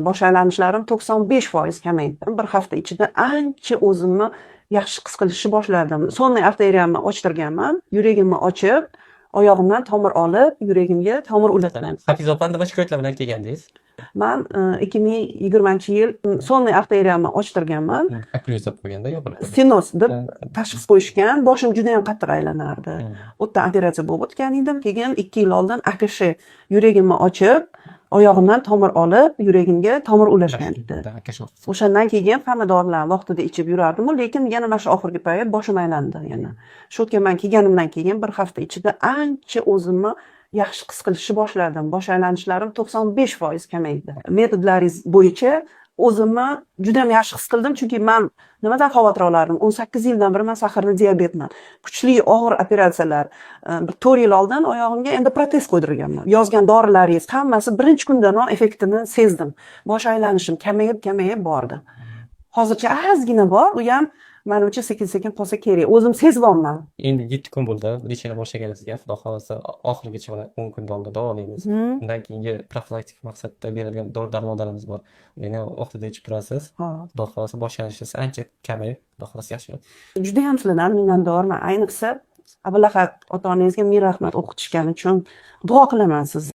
Bosh aylanishlarim 95% kamaydi. Bir hafta ichida ancha o'zimni yaxshi his qilishni boshladim. Сонный arteriyamni ochtirganman. Yuragimni ochib, oyog'imdan tomir olib, yuragimga tomir ulatgan. Hafiza opa, nima shikoyatlar bilan kelgandingiz? Man 2020-yil сонный arteriyamni ochtirganman. Okklyuziya qo'yganda yopilib. Stenoz deb tashxis qo'yishgan. Boshim juda ham qattiq aylanardi. U yerda operatsiya bo'lib o'tgan edim. Keyin 2 yil oldin АКШ, yuragimni ochib, oyog'imdan tomir olib, yuragimga tomir ulashgan edi. O'shandan keyin hamma dorilarni vaqtida ichib yurardim, lekin yana mana shu oxirgi payt boshim aylandi yana. Shu yerga man kelganimdan keyin bir hafta ichida ancha o'zimni yaxshi his qilishni boshladim. Bosh aylanishlarim 95% kamaydi. Metodlaringiz bo'yicha o'zimni juda ham yaxshi his qildim, chunki man nimadan xavotir olardim? 18 yildan beri man сахарный diabetman. Kuchli og'ir operatsiyalar, bir 4 yil oldin oyog'imga endoprotez qo'ydirganman. Yozgan dorilaringiz hammasi birinchi kundanoq effektini sezdim. Bosh aylanishim kamayib, kamayib bordi. Hozircha ozgina bor, u ham manimcha sekin-sekin qolsa kerak. O'zim sezyapman. Endi 7 kun bo'ldi лечение boshlaganingizga. Xudo xohlasa, oxirigacha mana 10 kun davomida davolaymiz. Undan keyingi profilaktik maqsadda berilgan dori darmonlarimiz bor. Uni vaqtida ichib turasiz. Hop. Xudo xohlasa, bosh aylanishingiz ancha kamayib, Xudo xohlasa, yaxshi bo'ladi. Judayam sizlardan minnatdorman. Ayniqsa, Abulahat ota-onangizga ming rahmat o'qitishgani uchun. Duo qilaman sizni.